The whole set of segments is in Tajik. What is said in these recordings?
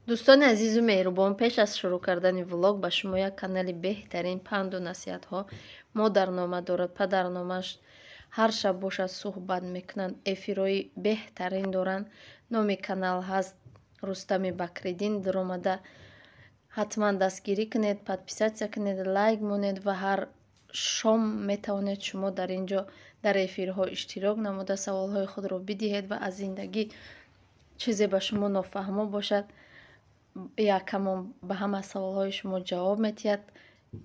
Дӯстони азизу меҳрубон, пеш аз шурӯъ кардани влог ба шумо як канали беҳтарин панду насиҳатҳо модарнома дорад. Падарномаш ҳар шаб бошад суҳбат мекунанд, эфирҳои беҳтарин доранд. Номи канал ҳаст Рустами Бакриддин. Даромада ҳатман дастгирӣ кунед, подписаться кунед, лайк монед ва ҳар шом метавонед шумо дар ин ҷо дар эфирҳо иштирок намуда саволҳои худро бидиҳед ва аз зиндагӣ чизе ба шумо нофаҳмо бошад, якамон ба ҳама саволҳои шумо ҷавоб медиҳад.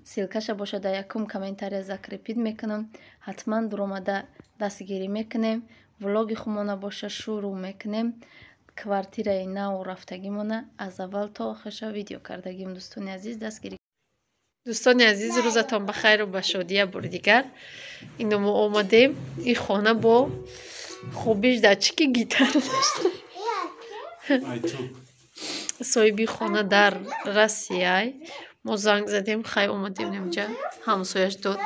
Ссылкаша бошад дар якум комментария закрепить мекунам. Ҳатман дуромада дастгирӣ мекунем. Влоги хумона боша шурӯъ мекунем. Квартираи наву рафтагимона аз аввал то охирша видео кардагим. Дӯстони азиз, дастгирӣ. Дӯстони азиз, рӯзатон ба хайру ба шодӣ. Як бори дигар ино мо омадем. Ин хона бо хубиш дар чӣ ки гитара дошта. Соҳиби хона дар Россияй. Мо занг задем, хай омадем инҷа, ҳамсояш дод.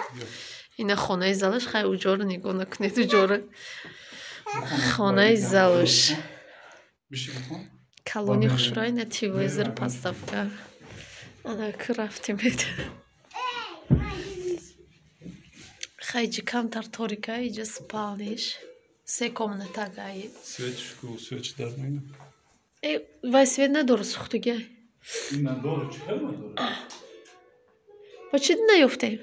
Ина хонаи залаш, хай уҷоро нигоҳ накунед, уҷора. Хонаи залаш. Калони хушрӯй, ина телевизор, подставка. Ана ку рафтем. Хай ҷи камтар торика, иҷа спальниш. Се комната гай. Свечку, свеч дар мена. Э, вай свет надорад, сӯхтагиай. Надорад, чӣ хел надорад? Ба чӣ наёфтем?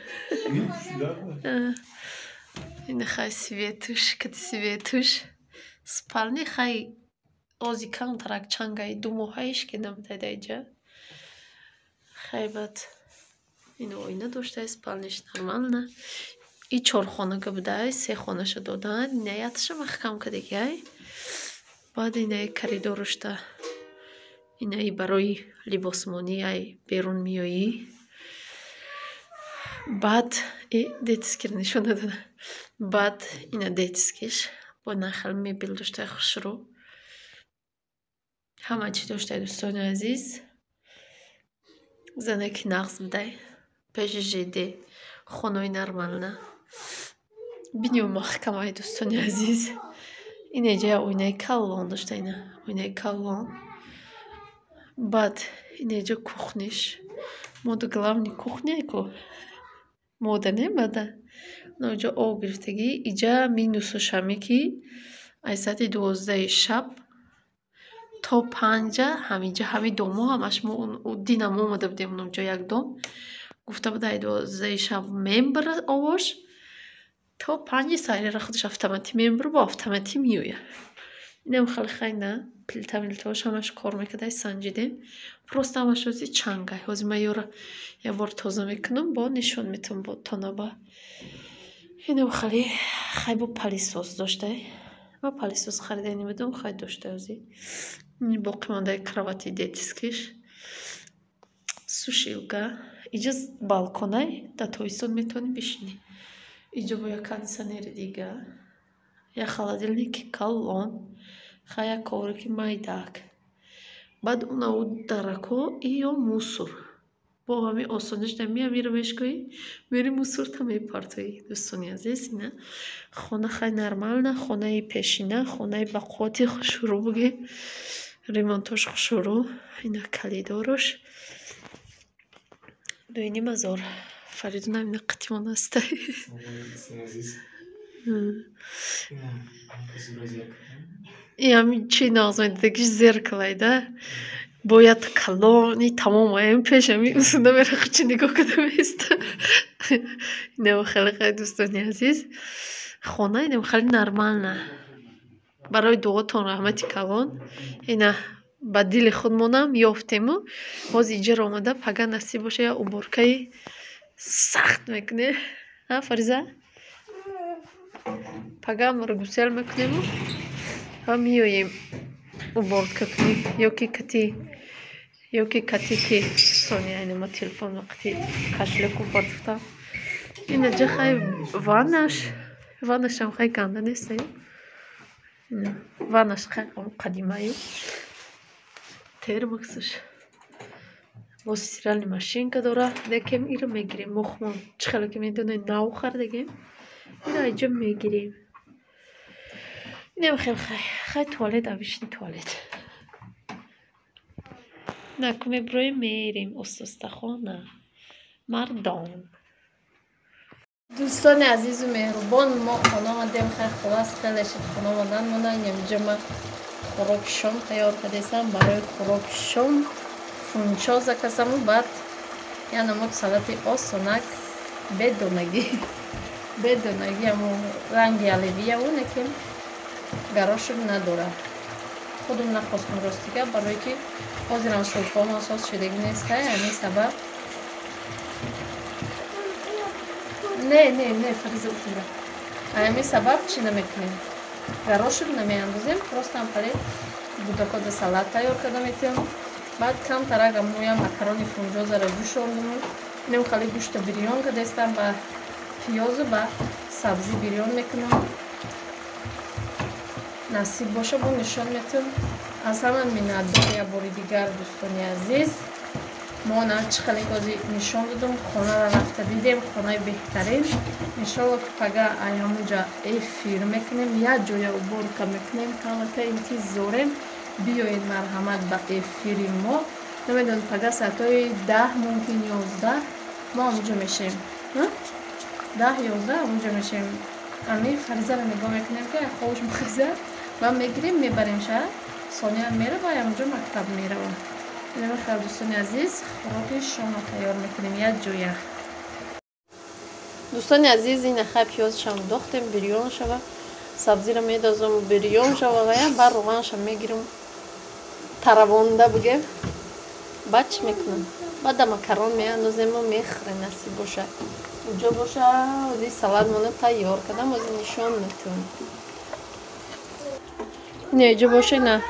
Ина хай светуш, кати светуш. Спальни хай ози камтарак чангаи ду моҳаиш ки набудай дар иҷа. Хай баъд ин оина доштае, спальниш нормально. И чорхонага будай, се хонаша доданд, ина яташа маҳкам кардагиай. Баъд инаи коридорушта инаи барои либосмонӣ ай берун меоӣ. Баъд детскиро нишон надода. Баъд ина детскиш бо нахел мебел доштаи хушрӯ. Ҳама чӣ доштаи, дӯстони азиз. Зане ки нағз будай. Пеши ЖД хонаи нормально. Бинё маҳкамаи, дӯстони азиз. Ина иҷа як оинаи калон дошта, ина оинаи калон. Баъд ина иҷа кухниш. Мода главный кухняй ку. Мода не бада. Инаҷа об гирифтагӣ. Иҷа минусаш ҳаме ки аз соати 12-и шаб то 5-а ҳаминҷа ҳами домо ҳамаш мо динам омада будем онҷо як дом. Гуфта буда ай 12-и шаб мембара овош то 5-и саҳарира худаш автоматӣ мембара, бо автоматӣ меояд. Инам хеле хай на плита милитаош ҳамаш кор мекард, санҷидем. Просто ҳамаш ҳози чангай. Ҳози ман ёро як бор тоза мекунам, бо нишон метавам бо тонаба. Инам хеле хай бо пылесос доштай. Ма пылесос харида намедонам, хай доштай ҳози. Боқимондаи кровати детскиш. Сушилка. Иҷа балконай, дар тобистон метавонӣ бишинӣ. Иҷо бо як кондитсионери дига. Як холодильники калон. Хай як коврики майдак. Баъд унаву даракҳо иё мусор. Бо ҳамин осониш миро мешкоӣ, мери мусорта мепартоӣ. Дӯстони азиз, ина хона хай нормально, хонаи пешина, хонаи бақуввати хушрӯ бугем. Ремонтош хушрӯ. Ина калидорош. Дуюним ҳазор. Фаридунам ина қитимон ҳастай. Ҳамин чи нағз медидагиш зеркалай да. Бояд калони тамом аем пеш ҳамин усунда мера хучи нигоҳ карда меиста. Инам хеле хай, дӯстони азиз. Хона инам хеле нормально. Барои дуотон раҳмати калон. Ина ба дили худмонам ёфтему. Ҳози иҷаро омада пага насиб боша як уборкаи сахт мекунем. А Фариза? Пага амро гусел мекунему ва меоем уборка кунем. Ёки кати ки Соня ина ма телефон вақти кошелёку партофтам. Ина ҷа хай ваннаш, ваннашам хай ганда нестаю. Ина ваннаш хай қадимаю. Термосаш. Боз стиральный машинка дора. Лекин иро мегирем мо хумон. Чӣ хеле ки медонед нав харидагем. Иро айҷа мегирем. Инам хел хай. Хай туалет, обычный туалет. Наку меброем, мерем устостахона. Мардон. Дӯстони азизу меҳрубон, мо хона омадем. Хай, хулас, хеле шид хона омадан мона. Инҷа ма хӯроки шом тайёр кардесам. Барои хӯроки шом фунчоза касаму баъд я намуд салати осонак, бедонагӣ, бедонагӣ, аму ранги оливьеву, неки горошек надорад. Худум нахостум, ростига, барое ки ҳозирам сулфомон соз шудагӣ нестай, ҳамин сабаб. Не, не, не, Фариза, усура. Ҳамин сабаб чӣ намекунем, горошек намеандозем, просто ҳамхале гудакода салат тайёр карда метиҳам. Баъд камтарак амоя макарони фунҷозаро ҷӯшондуму инам хали гӯшта бирён кардастам, ба пиёзу ба сабзӣ бирён мекунам. Насиб боша, бо нишон метиҳам. Аз ҳама миннатдор як бори дигар, дӯстони азиз. Мо на чӣ хеле кози нишон додум, хонаро рафта дидем, хонаи беҳтарин. Иншолло, ки пага ай ҳамунҷа эфир мекунем, як ҷоя уборка мекунем, ҳамата интизорем. Биёед, марҳамат, ба эфири мо. Намедонам, пага соатҳои 10, мумкин 11 мо ҳамунҷо мешем. 10, 11 ҳамунҷо мешем. Ами Фаризаро нигоҳ мекунем, ки ховш мехезад ва мегирем, мебарем ша. Сония мерава, ҳамунҷо мактаб мерава. Инамихел, дӯстони азиз, хӯроки шомро тайёр мекунем як ҷоя. Дӯстони азиз, ина хай, пиёзшам дохтем, бирён шава, сабзиро медозам, бирён шава ва я баъд равғаншам мегирам, таравонда бигем. Баъд чӣ мекунам? Баъд да макарон меандозему мехӯрем, насиб боша. Уҷо боша, ози салатмона тайёр кардам, ози нишон метиҳам. Ина иҷо боша, ина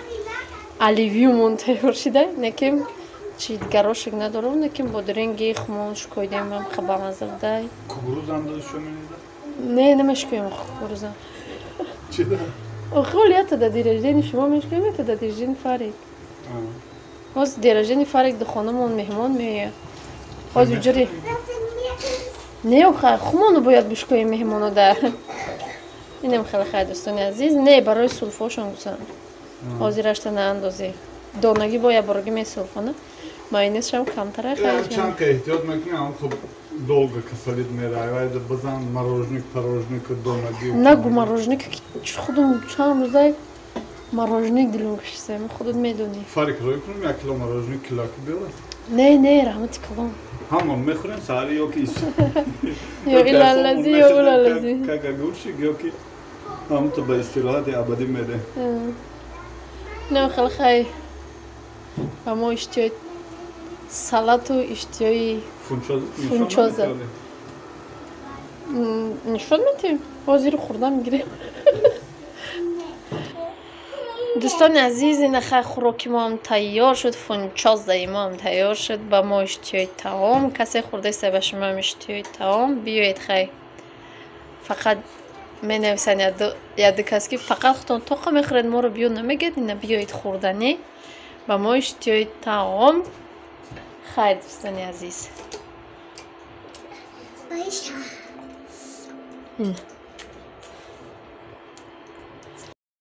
оливьемон тайёр шида, неки чи горошек надорам, неки бодиринги хумон шукоидем, бамаза будай. Не, намешкоем кукуруза. Охол, ята да день рождения шумо мешкоем, ята да день рождения Фарик. Ҳоз день рождения Фарик ду хонамон меҳмон меояд. Ҳоз уҷари не, охай, хумону бояд бишкоем меҳмоно да. Инам хеле хай, дӯстони азиз. Не, барои сулфошон гусам. Ҳозирашта наандозӣ. Донагӣ бо як борагӣ месулфона. Майонезшам камтара хай. Чанд ка эҳтиёт мекунӣ, ам хуб долго касалит меравад. Базан морожник, порожник, донагӣ. Нагу, морожник худум чанд рӯзай морожник дилум кашисем, худут медонӣ. Фарик рой кунем, 1 кило морожник килоки биёрад? Не, не, раҳмати калон. Ҳамон мехӯрем саҳари ё ки ё илалази, ё улалази. Как огурчик, ё ки ҳамто ба истироҳати абадӣ мерем. Не, хеле хай, ба мо иштиҳои салату иштиҳои фунчоза нишон метиҳем. Ҳозир хӯрда мегирем. Дӯстони азиз, ина хай, хӯроки моам тайёр шуд, фунчозаи моам тайёр шуд. Ба мо иштиҳои таом. Касе хӯрдаиста, ба шумоам иштиҳои таом. Биёед хай. Фақат менависанд яду кас, ки фақат худтон тоқа мехӯред, моро биё намегӯед. Ина биёед хӯрданӣ. Ба мо иштиҳои таом. Хайр, дӯстони азиз.